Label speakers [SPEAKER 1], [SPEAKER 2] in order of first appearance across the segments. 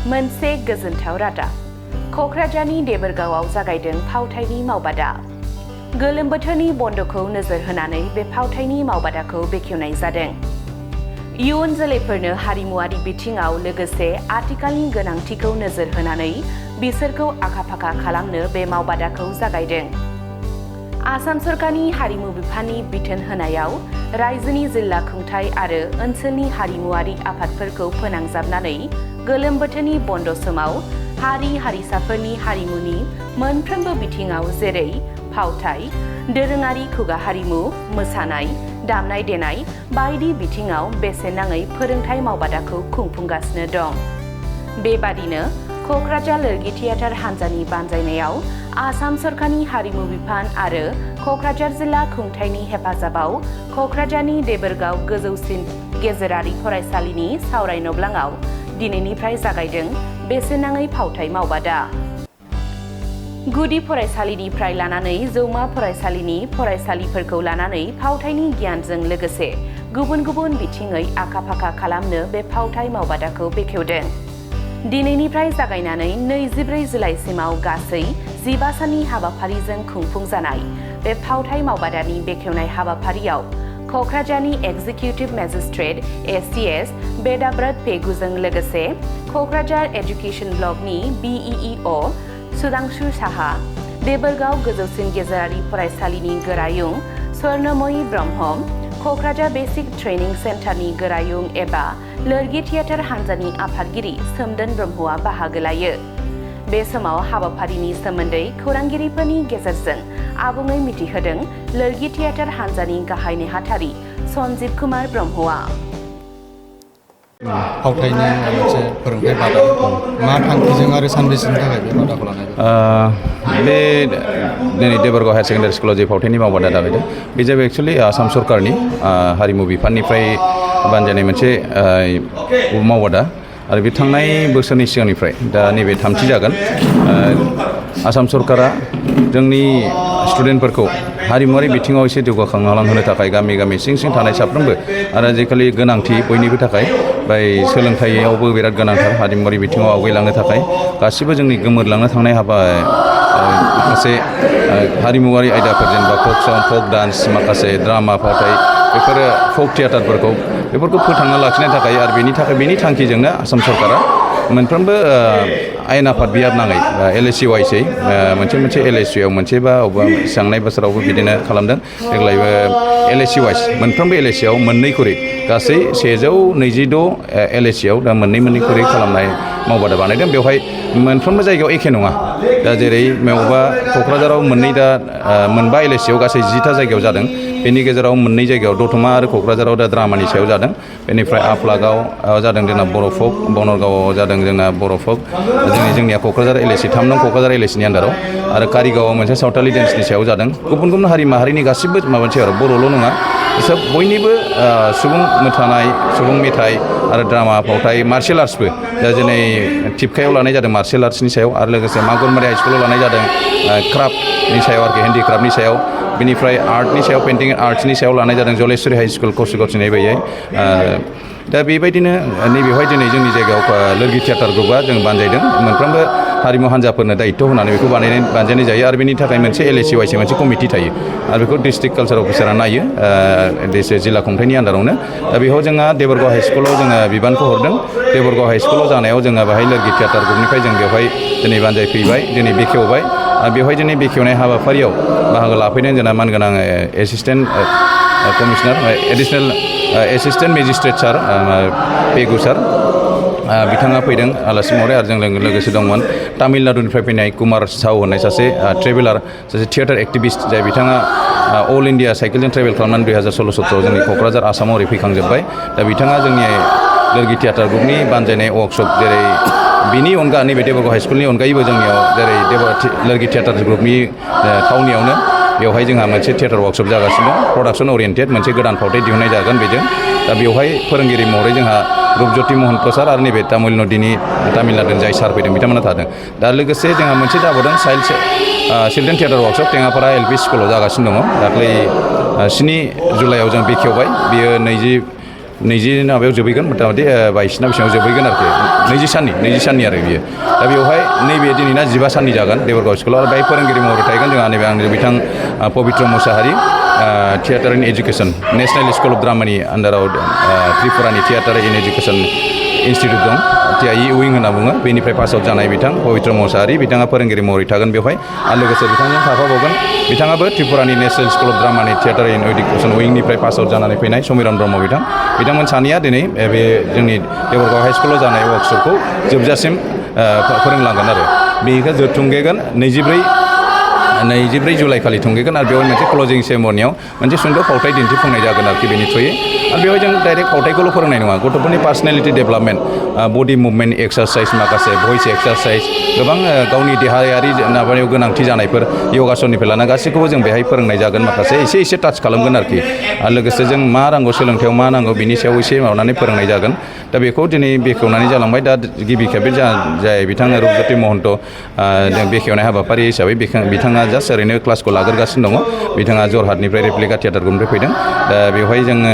[SPEAKER 1] मोनसे गोजोनथाव रादाब क'क्राझारनि देबोरगावआव जागायदों फावथायनि मावबादा। गोलोम बोथोरनि बन्द'खौ नोजोर होनानै बे फावथायनि मावबादाखौ बेखेवनाय जादों। इयुन जोलैफोरनो हारिमुआरि बिथिङाव लोगोसे आथिखालनि गोनांथिखौ नोजोर होनानै बिसोरखौ आखा-फाखा खालामनो बे मावबादाखौ जागायदों। आसाम सरकारनि हारिमु बिफाननि बिथोन होनायाव रायजोनि जिल्ला खुंथाय आरो ओनसोलनि हारिमुआरि आफादफोरखौ फोनांजाबनानै गोलोम बोथोरनि बन्द' समाव हारि-हारिसाफोरनि हारिमुनि मोनफ्रोमबो बिथिङाव जेरै फावथाय, दोरोङारि खुगा हारिमु, मोसानाय, दामनाय-देनाय बायदि बिथिङाव बेसेन नाङै फोरोंथाय मावबादाखौ खुंफुंगासिनो दं। बेबादिनो क'क्राझार लोरगि थियेटार हान्जानि बानजायनायाव आसाम सरकारनि हारिमु बिफान आरो क'क्राझार जिल्ला खुंथायनि हेफाजाबाव क'क्राझारनि देबोरगाव गोजौसिन गेजेरारि फरायसालिनि सावराय नब्लाङाव दिनैनिफ्राय जागायदों बेसेन नाङै फावथाय मावबादा। गुदि फरायसालिनिफ्राय लानानै जौमा फरायसालिनि फरायसालिफोरखौ लानानै फावथायनि गियानजों लोगोसे गुबुन गुबुन बिथिङै आखा-फाखा खालामनो बे फावथाय मावबादाखौ बेखेवदों। दिनैनिफ्राय जागायनानै 24 जुलाइसिमाव गासै 15 साननि हाबाफारिजों खुंफुंजानाय बे फावथाय मावबादानि बेखेवनाय हाबाफारियाव क'क्राझारनि एक्जिकिउटिभ मेजिस्ट्रेट ACS बेदाब्रत पेगुजों लोगोसे क'क्राझार एजुकेशन ब्लकनि BEEO सुदांशु साहा, देबोरगाव गोजौसिन गेजेरारि फरायसालिनि गोरायुं स्वर्णमयी ब्रह्म, क'क्राझार बेसिक ट्रेनिं सेन्टारनि गोरायुं एबा लोरगि थियेटार हान्जानि आफादगिरि सोमदोन ब्रह्मआ बाहागो लायो। बे समाव हाबाफारिनि सोमोन्दै खौरांगिरिफोरनि गेजेरजों आबुङै मिथिहोदों लोरगि थियेटार हान्जानि गाहाय नेहाथारि सन्जीब कुमार ब्रह्मआ।
[SPEAKER 2] फावथायनि मोनसे फोरोंथाय बादा मा थांखिजों आरो सानबेसेनि थाखाय बे बादाखौ लानाय जादों?
[SPEAKER 3] बे दिनै देबोरगाव हायार सेकेन्डारि स्कुलाव जे फावथायनि मावबादा जागायदों बे जाबाय एक्सुवेलि आसाम सरकारनि हारिमु बिफाननिफ्राय बानजायनाय मोनसे मावबादा आरो बे थांनाय बोसोरनि सिगांनिफ्राय दा नैबे थामथि जागोन। आसाम सरकारा जोंनि स्टुडेन्टफोरखौ हारिमुआरि बिथिङाव एसे जौगाखांहोनो थाखाय गामि गामि सिं सिं थानाय साफ्रोमबो आरो आजिखालि गोनांथि बयनिबो थाखाय सोलोंथाइयावबो बिराद गोनांथार हारिमुआरि बिथिङाव आवगायलांनो थाखाय गासिबो जोंनि गोमोरलांनो थांनाय माखासे हारिमुआरि आयदाफोर जेनेबा फक सं, फक डान्स, माखासे ड्रामा, फावथाय बेफोरो फक थियेटारफोरखौ फोथांना लाखिनो थाखाय आरो बेनि थांखिजोंनो आसाम सरकारा मोनफ्रोमबो आयेन आफाद बियाबनाङै LAC वाइसै मोनसे LAC आव मोनसे बा अबेबा थांनाय बोसोरावबो बिदिनो खालामदों। देग्लायबो LAC वाइस मोनफ्रोमबो LAC आव मोननै खरै गासै 126 LAC आव दा मोननै खरै खालामनाय मावबादा बानायदों। बेवहाय मोनफ्रोमबो जायगायाव एखे नङा। दा जेरै बबेयावबा क'क्राझाराव मोनबा LAC आव गासै 10था जायगायाव जादों। बेनि गेजेराव मोननै जायगायाव दतमा आरो क'क्राझाराव दा ड्रामानि सायाव जादों। बेनिफ्राय आफलागाव जादों जोंना बर' फक, बनरगावआव जादों जोंना बर' फक, जोंनिया क'क्राझार LAC 3 नং क'क्राझार LAC नि आन्दाराव आरो कारिगावआव मोनसे सावथालि डेन्सनि सायाव जादों। गुबुन गुबुन हारि माहारिनि गासिबो माबानिसै आरो बर'ल' नङा सोब बयनिबो सुबुं मोसानाय, सुबुं मेथाइ आरो ड्रामा, फावथाय, मार्शेल आर्ट्सबो दा दिनै थिपकायाव लानाय जादों मार्शेल आर्ट्सनि सायाव आरो लोगोसे मागुरमारि हाइ स्कुलाव लानाय जादों क्राफ्टनि सायाव आरोखि हेन्डिक्राफ्टनि सायाव। बेनिफ्राय आर्टनि सायाव पेन्टिं आर्ट्सनि सायाव लानाय जादों जलेश्वरी हाइ स्कुल कसिगतसिनि बैहाय। दा बेबायदिनो नैबेवहाय दिनै जोंनि जायगायाव लोरगि थियेटार ग्रुपआ जों बानजायदों। मोनफ्रोमबो हारिमु हान्जाफोरनो दायित्व होनानै बेखौ बानजायनाय जायो आरो बेनि थाखाय मोनसे LAC वाइस मोनसे कमिटि थायो आरो बेखौ डिस्ट्रिक्ट कालचार अफिसारा नायो जिल्ला खुंथायनि आन्दारावनो। दा बेयाव जोंहा देबोरगाव हाइ स्कुलाव जोङो बिबानखौ हरदों। देबोरगाव हाइ स्कुलाव जानायाव जोङो बेहाय लोरगि थियेटार ग्रुपनिफ्राय जों बेवहाय दिनै बानजायफैबाय, दिनै बेखेवबाय। बेवहाय दिनै बेखेवनाय हाबाफारियाव बाहागो लाफैदों जोंना मानगोनां assistant commissioner additional assistant magistrate sir Pegu sir बिथाङा फैदों आलासि महरै आरो जों लोगोसे दंमोन तामिलनाडुनिफ्राय फैनाय कुमार साव होननाय सासे ट्रेभेलार, सासे थियेटार एक्टिभिस्ट जाय बिथाङा अल इन्डिया साइकेलजों ट्रेभेल खालामनानै 2016-17 जोंनि क'क्राझार आसामाव ओरै फैखांजोब्बाय। दा बिथाङा जोंनि लोरगि थियेटार ग्रुपनि बानजायनाय वर्कशप जेरै बिनि अनगा नैबे देबोरगाव हाइ स्कुलनि अनगायैबो जोंनियाव जेरै लोरगि थियेटार ग्रुपनि थावनियावनो बेवहाय जोंहा मोनसे थियेटार वर्कशप जागासिनो दं। प्रडाक्सन ओरिएन्टेड मोनसे गोदान फावथाय दिहुननाय जागोन बेजों। दा बेवहाय फोरोंगिरि महरै जोंहा रुपज्योति महन प्रसाद आरो नैबे तामिलनाडुनि जाय सार फैदों बिथांमोना थादों। दा लोगोसे जोंहा मोनसे जाबावदों children theatre workshop Tengapara LP स्कुलाव जागासिनो दङ। दाख्लै 7 जुलाइआव जों बेखेवबाय। बियो 20 माबायाव जोबहैगोन मथा मथि 22 ना बेसेबां जोबहैगोन आरोखि 20 साननि आरो बियो दा बेवहाय नैबे दिनैना 15 साननि जागोन देबरगाव स्कुलाव बेहाय फोरोंगिरि महरै थाहैगोन जोंहा नैबे आंनि बिथां Pabitra Musahary theatre in education national school of ड्रामानि आन्डाराव त्रिपुरानि थियेटार इन एजुकेसन इन्स्टिटिउट दं TIE उइं होनना बुङो बेनिफ्राय पास आउट जानाय बिथां पबित्र मुसाहारि बिथाङा फोरोंगिरि महरै थागोन बेवहाय आरो लोगोसे बिथांजों थाफाबावगोन बिथाङाबो त्रिपुरानि नेसनेल स्कुल अफ ड्रामानि थियेटार इन एजुकेसन उइंनिफ्राय पास आउट जानानै फैनाय समिरन ब्रह्म बिथांमोन सानैया दिनै बे जोंनि देबरगाव हाइ स्कुलाव जानाय वार्कशपखौ जोबजासिम फोरोंलांगोन आरो बेखौ थुंगेगोन 24 जुलाइ खालि थुंगेगोन आरो बेवहाय मोनसे क्लजिं सेरेमनियाव मोनसे सुंद' फावथाय दिन्थिफुंनाय जागोन आरोखि बेनि थ्रुयै आरो बेवहाय जों डाइरेक्ट फावथायखौल' फोरोंनाय नङा गथ'फोरनि पार्सनेलिटि डेभेलपमेन्ट बडि मुभमेन्ट एक्सारसाइज माखासे भइस एक्सारसाइज गोबां गावनि देहायारि माबायाव गोनांथि जानायफोर यगासननिफ्राय लाना गासैखौबो जों बेहाय फोरोंनाय जागोन माखासे एसे टाच खालामगोन आरोखि आरो लोगोसे जों मा नांगौ सोलोंथायाव मा नांगौ बिनि सायाव एसे माबानानै फोरोंनाय जागोन दा बेखौ दिनै बेखेवनानै जालांबाय दा गिबि खेबै जाय बिथाङा रुपज्योति महन्त बेखेवनाय हाबाफारि हिसाबै बिथाङा जास्ट ओरैनो क्लासखौ लाग्रोगासिनो दङ बिथाङा जरहाटनिफ्राय रेप्लिका थियेटार ग्रुपनिफ्राय फैदों दा बेवहाय जोङो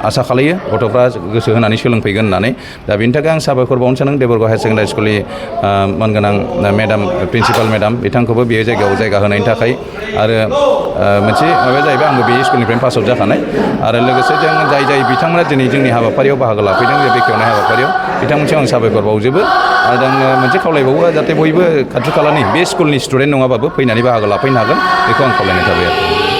[SPEAKER 3] आसा खालायो गथ'फ्रा गोसो होनानै सोलोंफैगोन होननानै दा बेनि थाखाय आं साबायखर बावनो सानदों देबरगाव हायार सेकेन्डारि स्कुलनि मानगोनां मेडाम प्रिन्सिपाल मेडाम बिथांखौबो बे जायगायाव जायगा होनायनि थाखाय आरो मोनसे माबाया जाहैबाय आंबो बे स्कुलनिफ्रायनो पास आउट जाखानाय आरो लोगोसे जों जाय बिथांमोना दिनै जोंनि हाबाफारियाव बाहागो लाफैदों बे बेखेवनाय हाबाफारियाव बिथांमोनसिम आं साबायखर बावजोबो आरो आङो मोनसे खावलायबावो जाहाथे बयबो खाथि खालानि बे स्कुलनि स्टुडेन्ट नङाबाबो फैनानै बाहागो लाफैनो हागोन बेखौ आं खावलायनाय थाबाय आरो